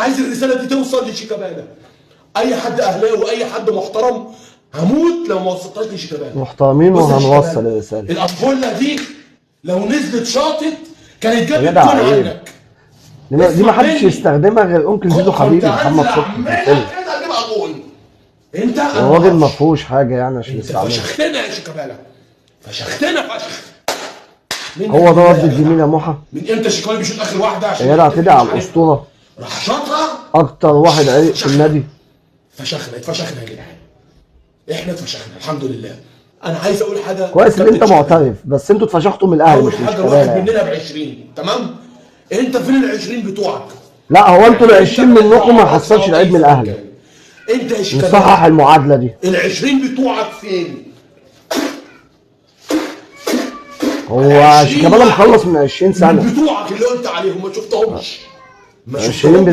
عايز الرسالة دي توصل لشيكابالا. اي حد اهلاوي، اي حد محترم، هموت لو ما وصلتهاش لشيكابالا. محترمين بص يا وهنوصل شيكابالا، الرسالة. الامبوله دي لو نزلت شاطت كانت يا جابت جدع جون عيب. عنك. دي ما حدش مني. يستخدمها غير انكل زيزو كنت حبيبي هنزل محمد صبحي في أعملها الفيلم. كده اجيبها جون. انت أنا الراجل ما معرفش. فيهوش حاجة يعني عشان انت يستعملها. فشختنا يا شيكابالا، فشختنا فشخ. من هو ده يا رد جدع. الجميل يا موحى. من امتى شيكابالا بيشوط اخر واحدة عشان يا جدع يحتفل كده على مش عارف. الاسطورة، راح شاطها. اكتر واحد عرق في النادي. فشخنا، اتفشخنا يا جدعان، احنا اتفشخنا الحمد لله. انا عايز اقول حاجة. كويس ان انت كابتن شيكابالا. معترف، بس انتوا اتفشختوا من الاهلي اول مش من حاجة، شيكابالا الواحد يعني. مننا ب 20، تمام؟ انت فين ال 20 بتوعك؟ لا هو انتوا ال 20 منكم ما حصلش العيب من الاهلي. انت يا شيكابالا نصحح المعادلة دي. ال 20 بتوعك فين؟ هو شيكابالا مخلص من 20 سنة. بتوعك اللي قلت عليهم ما شفتهمش، ما 20 شفتهمش.